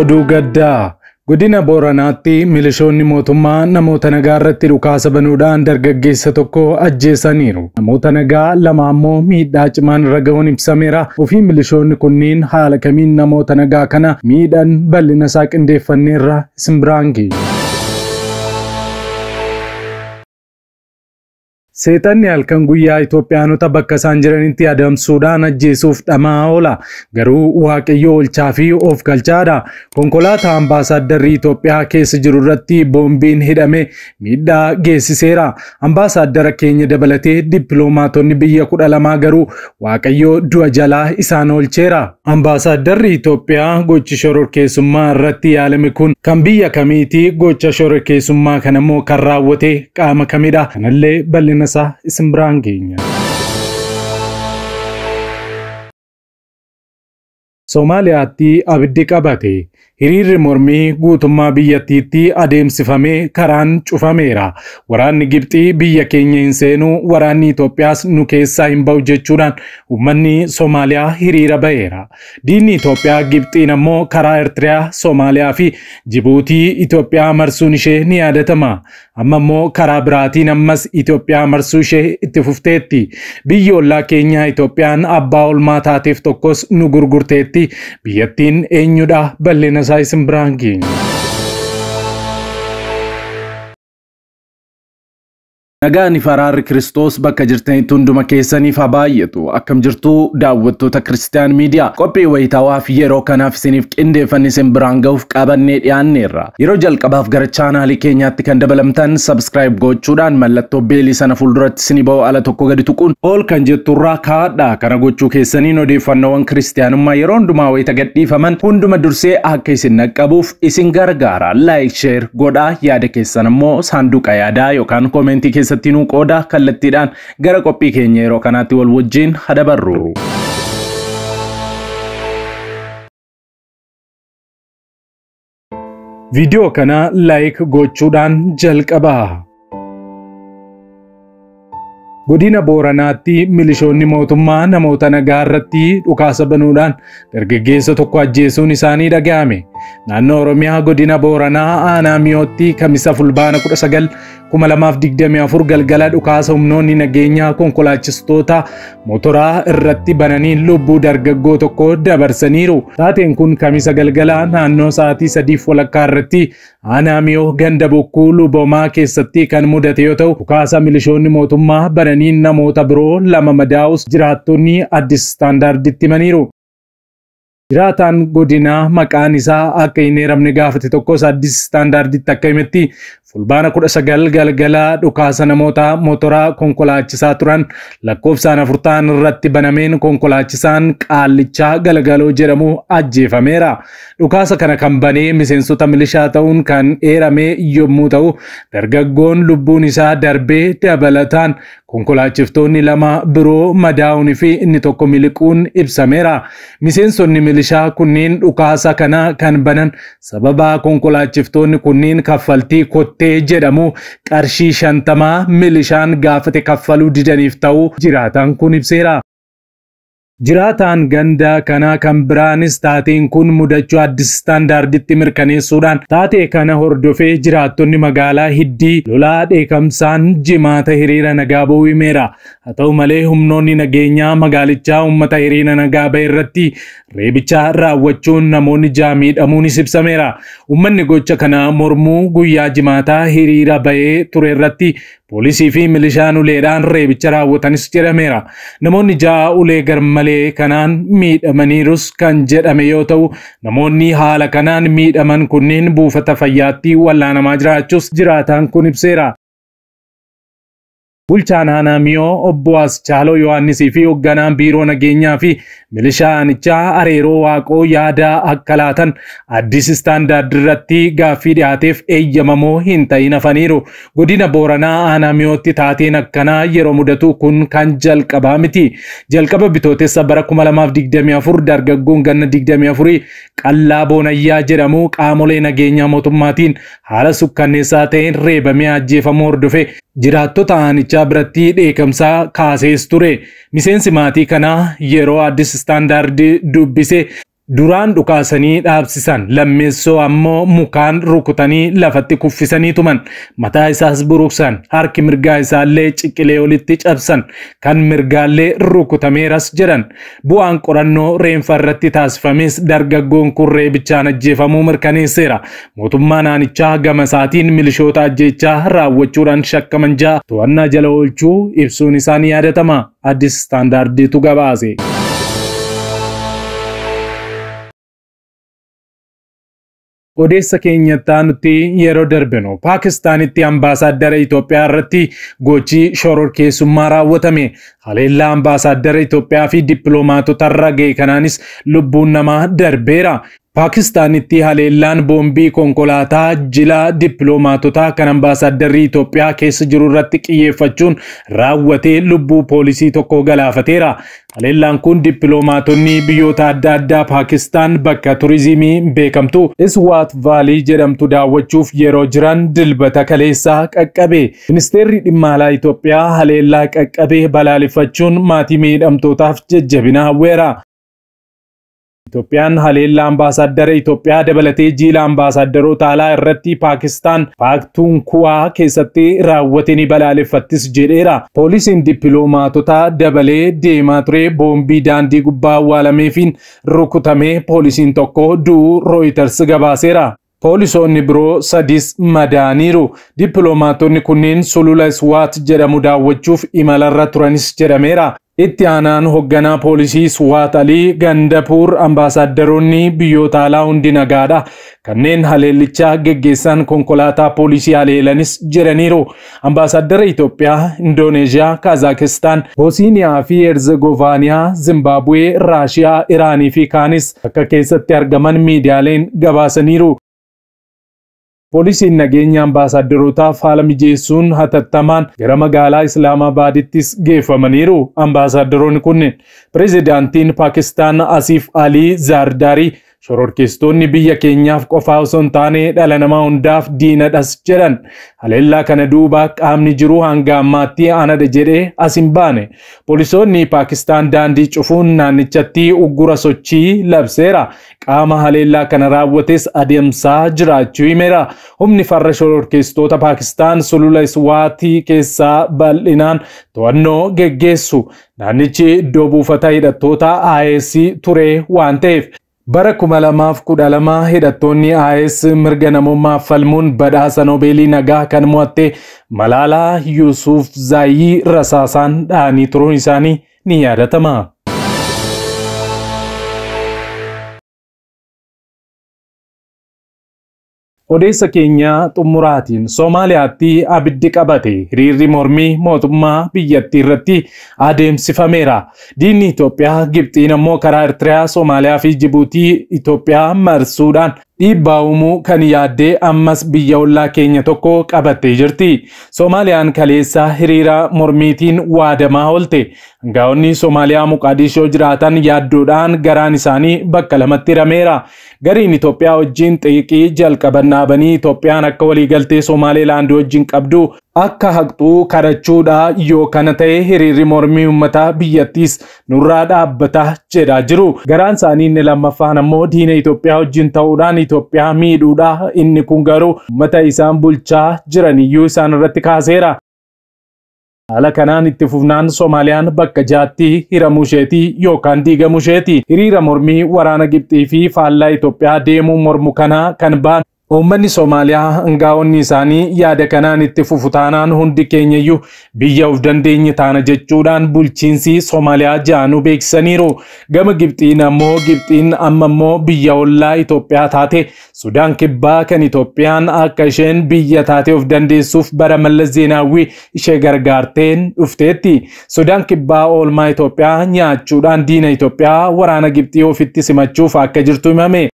Oduu gaddaa. Godina Booranaatti milishoonni mootummaa namoota nagaa irratti dhukaasa banuudhaan dargaggeessa tokko ajjeesaniiru. Namoota nagaa lama ammoo miidhaa cimaan irra gahuun ibsameera. Ofii milishoonni kunniin haala kamiin namoota nagaa kana miidhan bal'ina isaa qindeeffanneerra isin biraan geenya. Seexanni halkan guyyaa Itoophiyaanota bakka isaan jiranitti adamsuudhaan ajjeesuuf dhama'aa oola. Garuu Waaqayyo oolchaa fi of galchaadha. Konkolaataa ambaasaadarri Itoophiyaa keessa jiru irratti boombiin hidhame miidhaa geessiseera. Ambaasaaddara keenya dabalatee dippiloomaatonni biyya 12 garuu Waaqayyo du'a jalaa isaan oolcheera. Ambaasaadarri Itoophiyaa gochi shororkeessummaa irratti yaalame kun kan biyya kamiiti? Gocha shororkeessummaa kanammoo kan raawwate qaama kamidha? Kanallee bal'ina isaa isin biraan geenya. Somaaliyaatti abiddi qabate. Hiriirri mormii guutummaa biyyattiitti adeemsifamee karaan cufameera. Waraanni Gibxii biyya keenya hin seenuu, waraanni Itoophiyaas nu keessaa hin ba'u jechuudhaan uummanni Somaaliyaa hiriira ba'eera. Diinni Itoophiyaa Gibxiin ammoo karaa Eertiriyaa, Somaaliyaa fi Jibuutii Itoophiyaa marsuun ishee ni yaadatama. Amma immoo karaa biraatiin ammas Itoophiyaa marsuu ishee itti fufteetti. Biyyi ollaa keenyaa Itoophiyaan abbaa olmaa taateef tokkos nu gurgurteetti. Biyyattiin eenyudha? Bal'ina isaa isin biraan geenya. Nagaan fi araarri Kiristoos bakka jirtanitti hunduma keessaniif haa baay'atu. Akkam jirtuu daawwattoota Kiristiyaan Miidiyaa. Qophii wayitaawaa fi yeroo kanaaf isiniif qindeeffanne isin biraan gahuuf qabannee dhiyaanneerra. Yeroo jalqabaaf gara chaanaalii keenyaatti kan dabalamtan subscribe gochuudhaan mallattoo beelii sana fuulduratti isinii ba'u ala tokko gadi tuquun ol kan jetturraa kaa'adha. Kana gochuu keessaniin odeeffannoowwan kiristiyaanummaa yeroo hundumaa wayita gadhiifaman hunduma dursee akka isin naqqabuuf isin gargaara. Like, share godhaa, yaada keessan ammoo saanduqa yaadaa yookaan koomentii keessatti nuu qooda. Kallattiidhaan gara qophii keenya yeroo kanaatti wal wajjin hadabarru. Viidiyoo kana like gochuudhaan jalqabaa. Godina Booranaatti milishoonni mootummaa namoota nagaa irratti dhukaasa banuudhaan dargaggeessa tokko ajjeesuun isaanii dhaga'ame. Naannoo Oromiyaa godina Booranaa aanaa Miyootti kamisa fulbaana 19 2024 galgala dhukaasa humnoonni nageenyaa konkolaachistoota motoraa irratti bananii lubbuu dargaggoo tokko dabarsaniiru. Taateen kun kamisa galgala naannoo sa'aatii 3:30 irratti aanaa Miyoo ganda Bokkuu Lubomaa keessatti kan mudate yoo ta'u, dhukaasa milishoonni mootummaa bananii namoota biroo lama madaa'us jiraattonni Addis Standarditti himaniiru. Jiraataan godinaa maqaan isaa akka hin eeramne gaafate tokkos Addis Standarditti akka himetti fulbaana 19 galgala dhukaasa namoota motoraa konkolaachisaa turan lakkoofsaan 4 ta'an irratti banameen konkolaachisaan Qaallichaa Galgaloo jedhamu ajjeefameera. Dhukaasa kana kan banee miseensota milishaa ta'uun kan eerame yommuu ta'u, dargaggoon lubbuun isaa darbee dabalataan konkolaachiftoonni lama biroo madaa'uun fi inni tokko miliquun ibsameera. Miseensonni milishaa kunneen dhukaasa kana kan banan sababa konkolaachiftoonni kunneen kaffaltii kottee jedhamu qarshii 50 milishaan gaafate kaffaluu didaniif ta'uu jiraataan kun ibseera. Jiraataan ganda kanaa kan biraanis taateen kun mudachuu Addis Standarditti mirkaneessuudhaan taatee kana hordofee jiraattonni magaalaa Hiddii lolaa dheekamsaan jimaata hiriira nagaa ba'uu himeera. Haa ta'u malee humnoonni nageenyaa magaalichaa uummata hiriira nagaa ba'e irratti reebicha raawwachuun namoonni 6 miidhamuunis ibsameera. Uummanni gocha kana mormuu guyyaa jimaataa hiriira ba'ee ture irratti poolisii fi milishaan uleedhaan reebicha raawwatanis jedhameera. Namoonni 6 ulee garmalee kanaan miidhamaniirus kan jedhame yoo ta'u, namoonni haala kanaan miidhaman kunneen buufata fayyaatti wallaanamaa jiraachuus jiraataan kun ibseera. Bulchaan aanaa Miyoo obbo Aschaaloo Yohaannisii fi hoogganaan biiroo nageenyaa fi milishaa aanichaa Areeroo Waaqoo yaada akka laatan Addis Standard irratti gaaffii dhiyaateef eeyyamamoo hin ta'in hafaniiru. Godina Booranaa aanaa Miyootti taateen akkanaa yeroo mudatu kun kan jalqabaa miti. Jalqaba bitootessa bara 2024 dargaggoon ganna 24 Qallaa Boonayyaa jedhamu qaamolee nageenyaa mootummaatiin haala sukkanneessaa ta'een reebamee ajjeefamuu hordofe jiraattota aanichaa biratti dheekamsaa kaasees ture. Miseensi maatii kanaa yeroo Addis Standard dubbise Duraan dhukaasanii dhaabsisan, lammeessoo ammoo mukaan rukutanii lafatti kuffisanii tuman, mataa isaas buruqsan, harki mirgaa isaallee ciqilee olitti cabsan, kan mirgaallee rukutameeras jedhan. Bu'aan qorannoo reenfa irratti taasifames dargaggoon kun reebichaan ajjeefamuu mirkaneesseera. Mootummaa naanichaa gama isaatiin milishoota ajjeechaa raawwachuudhaan shakkaman 6 to'annaa jala oolchuu ibsuun isaa ni yaadatama. Addis Standardiitu gabaase. Odeessa keenyatti nuti yeroo darbinu Paakistaanitti ambaasaaddara Itoophiyaa irratti gochi shororkeessummaa raawwatame. Haleellaa ambaasaaddara Itoophiyaa fi dippiloomaatota irra ga'e kanaanis lubbuun namaa darbeera. Paakistaanitti haleellaan boombii konkolaataa jila dippiloomaatotaa kan ambaasaadarri Itoophiyaa keessa jiru irratti xiyyeeffachuun raawwatee lubbuu poolisii tokko galaafateera. Haleellaan kun dippiloomaatonni biyyoota adda addaa Paakistaan bakka turizimii beekamtu Iswaat Vaalii jedhamtu daawwachuuf yeroo jiran Dilbata kaleessaa qaqqabe. Ministeerri dhimma alaa Itoophiyaa haleellaa qaqqabe balaaleffachuun maatii miidhamtootaaf jajjabina hawweera. Itoophiyaan haleellaa ambaasaaddara Itoophiyaa dabalatee jiila ambaasaadaroota alaa irratti Paakistaan Paaktuunkuwaa keessatti raawwate ni balaaleffattis jedheera. Poolisiin dippiloomaatota dabalee deemaa ture boombii daandii gubbaa awwaalameefiin rukutamee poolisiin tokko du'uu Reuters gabaaseera. Poolisoonni biroo sadis madaaniiru. Dippiloomaatonni kunneen sulula Iswaat jedhamu daawwachuuf imalarra turanis jedhameera. Itti aanaan hoogganaa poolisii Suwaat Alii Gandapuur ambaasaadaroonni biyyoota alaa hundi nagaadha. Kanneen haleellichaa geggeessan konkolaataa poolisii haleelanis jedhaniiru. Ambaasaaddara Itoophiyaa, Indooneezhiyaa, Kazaakistaan, Boosiniyaa fi Herzegovaaniyaa, Zimbaabuwee, Raashiyaa, Iraanii fi kaanis akka keessatti argaman miidiyaaleen gabaasaniiru. Poolisiin nageenya ambaasaadarootaaf haala mijeessuun hatattamaan gara magaalaa Islaamabaadittis geeffamaniiru. Ambaasaadaroonni kunneen pirezidaantiin Paakistaan Asiif Alii Zaardaarii shororkeessitoonni biyya keenyaaf qofaa osoo hin taane dhala namaa hundaaf diinadhas jedhan. Haleellaa kana duuba qaamni jiru hanga ammaatti anadha jedhee as hin baane. Poolisoonni Paakistaan daandii cufuun naannichatti uggura sochii labseera. Qaama haleellaa kana raawwates adeemsaa jiraachuu himeera. Humni farra shororkeessitoota Paakistaan sulula Iswaatii keessaa bal'inaan to'annoo geggeessu. Naannichi iddoo buufata hidhattoota IS ture waan ta'eef. Bara 2012 hidhattoonni IS mirga namummaaf falmuun badhaasa Noobeelii nagaa kan mo'atte Malaalaa Yuusuf Zaayii rasaasaan dhahanii turuun isaanii ni yaadatama. Odeessa keenya xumuraatiin Soomaaliyaatti abiddi qabate hiriirri mormii mootummaa biyyattii irratti adeemsifameera. Diinni Itoophiyaa Gibxiin ammoo karaa Eertiriyaa, Soomaaliyaa fi Jibuutii Itoophiyaa marsuudhaan dhiibbaa uumuu kan yaaddee ammas biyya ollaa keenya tokko qabattee jirti. Soomaaliyaan kaleessa hiriira mormiitiin waadamaa oolte. Hangaa'onni Soomaaliyaa Muqaadishoo jiraatan yaaddoodhaan garaan isaanii bakka lamatti hirameera. Gariin Itoophiyaa wajjin xiiqii jalqaban dhaabanii Itoophiyaan akka waliigaltee Somaalilaand wajjin qabdu akka haqxuu kadhachuudha, yoo kana ta'e hiriirri mormii uummataa biyyattiis nurraa dhaabbata jedhaa jiru. Garaan isaanii inni lammaffaan ammoo diina Itoophiyaa wajjin ta'uudhaan Itoophiyaa miidhuudha. Inni kun garuu uummata isaan bulchaa jiraniyyuu isaan irratti kaaseera. Haala kanaan itti fufnaan Soomaaliyaan bakka jaatti hiramuu isheeti yookaan diigamuu isheeti. Hiriira mormii waraana Gibxii fi faallaa Itoophiyaa deemuu mormu kanaa kan ba'an uummanni Soomaaliyaa hangaa'onni isaanii yaada kanaan itti fufu taanaan hundi keenyayyuu biyya of dandeenye taana jechuudhaan bulchiinsi Soomaaliyaa ja'anuu beeksisaniiru. Gama Gibxiin ammoo Gibxiin amma immoo biyya ollaa Itoophiyaa taate Sudaan Kibbaa kan Itoophiyaan akka isheen biyya taate of dandeessuuf bara Mallas Zeenaawwii ishee gargaarteen dhufteetti. Sudaan Kibbaa oolmaa Itoophiyaa nyaachuudhaan diina Itoophiyaa waraana Gibxii ofitti simachuuf akka jirtu himame.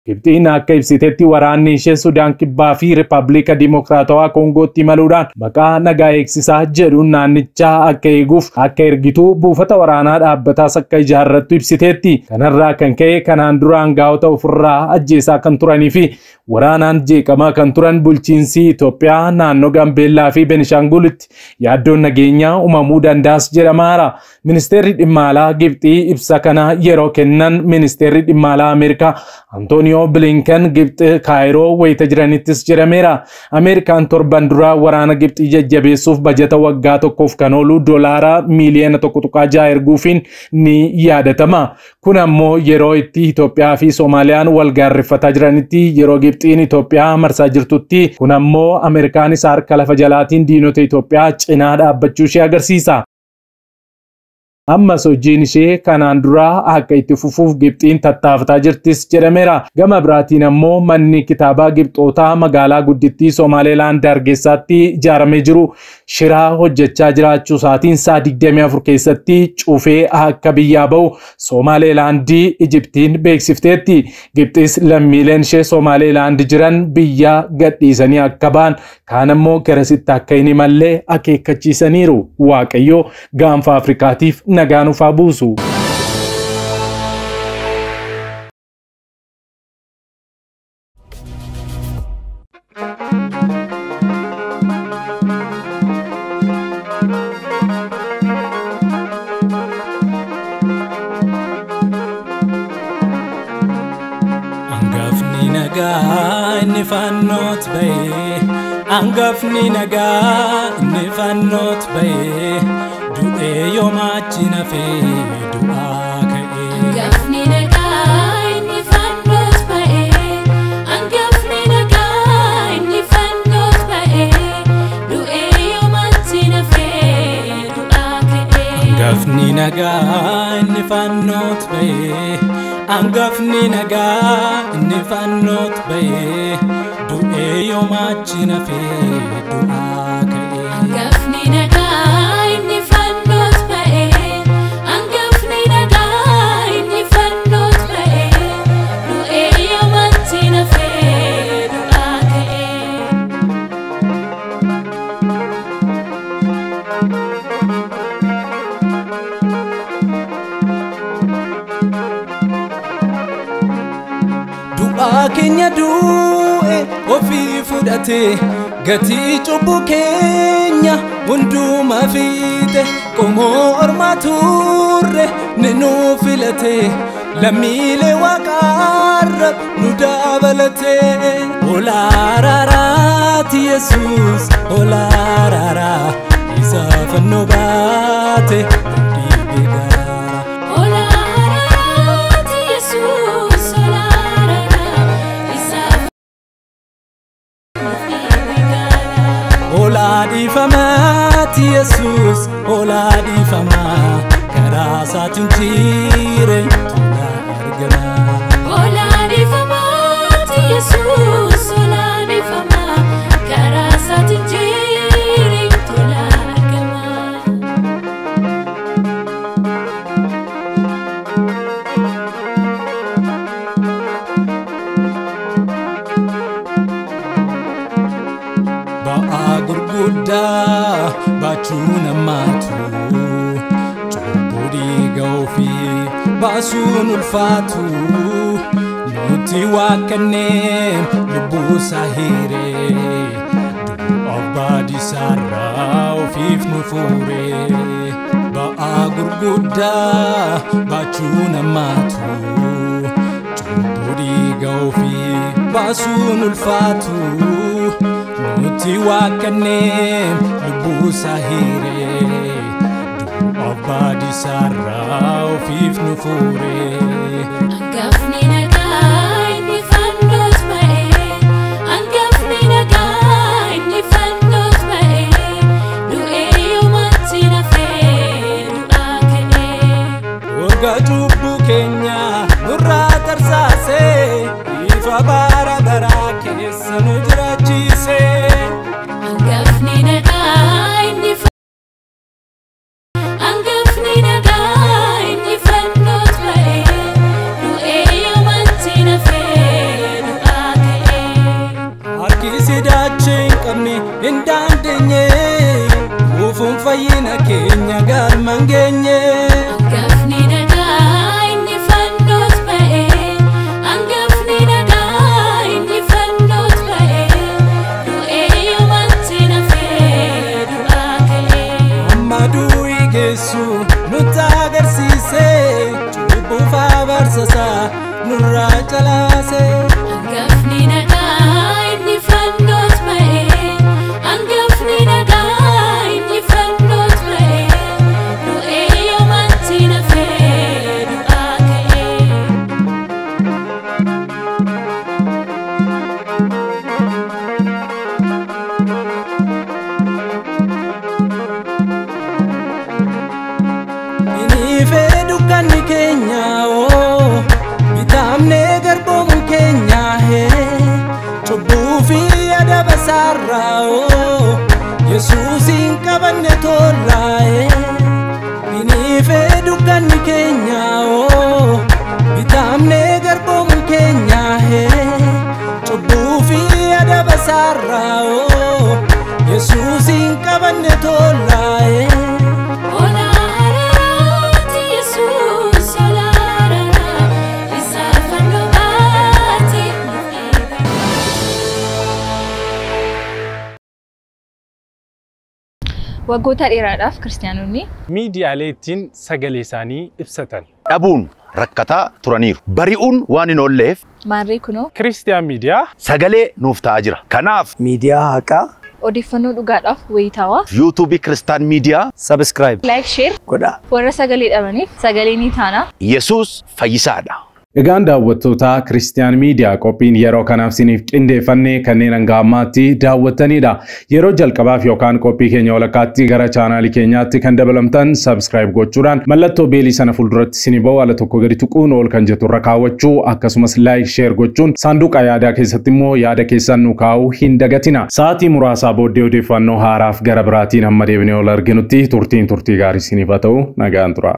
Gibxiin akka ibsitetti waraanni ishee Sudaan Kibbaa fi Rippaabilika Dimokiraatawaa Koongootti imaluudhaan maqaa nagaa eegsisaa jedhuun naannichaa akka eeguuf akka ergitu buufata waraanaa dhaabbataas akka ijaarrattu ibsiteetti. Kanarraa kan ka'e kanaan dura hangaa'ota ofirraa ajjeesaa kan turanii fi waraanaan jeeqamaa kan turan bulchiinsi Itoophiyaa naannoo Gaambeellaa fi Benishaangulitti yaaddoon nageenyaa uumamuu danda'as jedhamaara. Ministeerri dhimma alaa Gibxii ibsa kana yeroo kennan ministeerri dhimma alaa Ameerikaa Antooniyoo Bilinken Gibxi Kaayiroo wayita jiranittis jedhameera. Ameerikaan torban dura waraana Gibxii jajjabeessuuf bajata waggaa tokkoof kan oolu doolaara miiliyoona 1.6 erguufiin ni yaadatama. Kun ammoo yeroo itti Itoophiyaa fi Soomaaliyaan wal gaarreeffataa jiranitti yeroo Gibxiin Itoophiyaa marsaa jirtutti kun ammoo Ameerikaanis harka lafa jalaatiin diinota Itoophiyaa cinaa dhaabbachuu ishee agarsiisa. Ammas hojiin ishee kanaan dura akka itti fufuuf Gibxiin tattaafataa jirtis jedhameera. Gama biraatiin ammoo manni kitaabaa Gibxootaa magaalaa guddittii Somaalilaand Hargeysaatti ijaaramee jiru shiraa hojjechaa jiraachuu isaatiin sa'a 24 keessatti cufee akka biyyaa bahu Somaalilaandii Ijiptiin beeksifteetti. Gibxis lammiileen ishee Somaalilaand jiran biyya gadhiisanii akka ba'an kaan ammoo garasitti akka hin imallee akeekkachiisaniiru. Waaqayyo gaanfa Afrikaatiif nagaa nuuf haa buusu. Angafni nagaa inni fannoot ba'ee, angafni nagaa inni fannoot ba'ee, du'ee yoomaachi nafee du'aa ka'ee. Angafni nagaa inni fannoot ba'ee, angafni nagaa inni fannoot ba'ee, du'ee yoomatti nafee du'aa ka'ee. Angafni nagaa inni fannoot ba'ee, angafni nagaa inni fannoot ba'ee, du'ee yoomaachi nafee du'aa ka'ee. Angafni nagaa inni fannoot ba'ee, angafni nagaa inni fannoot ba'ee, du'ee yoomatti nafee du'aa ka'ee. Du'aa keenya du'e ofii fudhate gatii cubbuu keenya hundumaa fiite qomoo ormaa turre ni nu filate lammiilee waaqaarra nu dabalate. Hola araaraati Yesuus, hola araaraa isa fannoo baate nu dhiibee garaa. Hola araaraati Yesuus, hola araaraa isa nuuf dhiibee garaa. Hola dhiifamaati Yesuus, hola dhiifamaa karaa isaatiin jireenya tola argama. Hola dhiifamaati Yesuus, hola dhiifamaa karaa isaatiin jireenya tola argama. Ba'aa gurguddaa baachuu namaatu cubbuu dhiiga ofii baasuun ulfaatu nuti waaqannee lubbuu isaa hiree du'a baadisaarraa ofiif nu fuure. Ba'aa gurguddaa baachuu namaatu cubbuu dhiiga ofii baasuun ulfaatu nuti waaqannee lubbuu isaa hiree du'a baadisaarraa ofiif nu fuure. Angafni nagaa inni fannoot ba'ee, angafni nagaa inni fannoot ba'ee, du'ee yoomatti nafee du'aa ka'ee. Wagga cubbuu keenya nurraa tarsaasee ifa bara baraa keessa nu jiraachise. Angafni nagaa inni angafni nagaa inni fannoot ba'ee, du'ee yoomatti nafee du'aa ka'ee. Harki sidaachee hin qabne hin dandeenye kuufuun fayyina keenya galma hin geenye. Angafni nagaa inni fannoot ba'ee, angafni nagaa inni fannoot ba'ee, du'ee yoomatti nafee du'aa ka'ee. Amma du'i geessu nutti Cubbuu fi adaba saarraa Yesuusiin qabanne tollaa'e. Iniifee dukkanni keenya bitaamne garboomu keenya cubbuu fi adaba saarraa Yesuusiin qabanne tollaa'e. Ola araaraati Yesuus ola araaraa isa fannoo baate nuuf eega. Waggoota dheeraadhaaf kiristaanonni Miidiyaalee ittiin sagalee isaanii ibsatan. Dhabuun rakkataa turaniiru. Bari'uun waan hin oolleef maarree kunoo Kiristiyaan Miidiyaa sagalee nuuf ta'aa jira. Kanaaf Miidiyaa haqaa odeeffannoo dhugaadhaaf wayitaawaa yuutuubii Kiristaan Miidiyaa Subscribe like share godhaa. warra sagalee dhabaniif sagalee ni taana. Yesuus fayyisaadha. Egaan daawwattoota Kiristiyaan Miidiyaa qophiin yeroo kanaaf isiniif qindeeffanne kanneen hanga ammaatti daawwattanidha. Yeroo jalqabaaf yookaan qophii keenya walakkaatti gara chaanaalii keenyaatti kan dabalamtan subscribe gochuudhaan mallattoo beelii sana fuulduratti isinii ba'u ala tokko gadi tuquun ol kan jettu irra kaawwachuu akkasumas like share gochuun saanduqa yaadaa keessatti immoo yaada keessan nu kaa'uu hin dagatina. Sa'aatii muraasaa booddee odeeffannoo haaraaf gara biraatiin hamma deebinee ol arginutti turtiin turtii gaarii isiniif haa ta'u nagaan tura.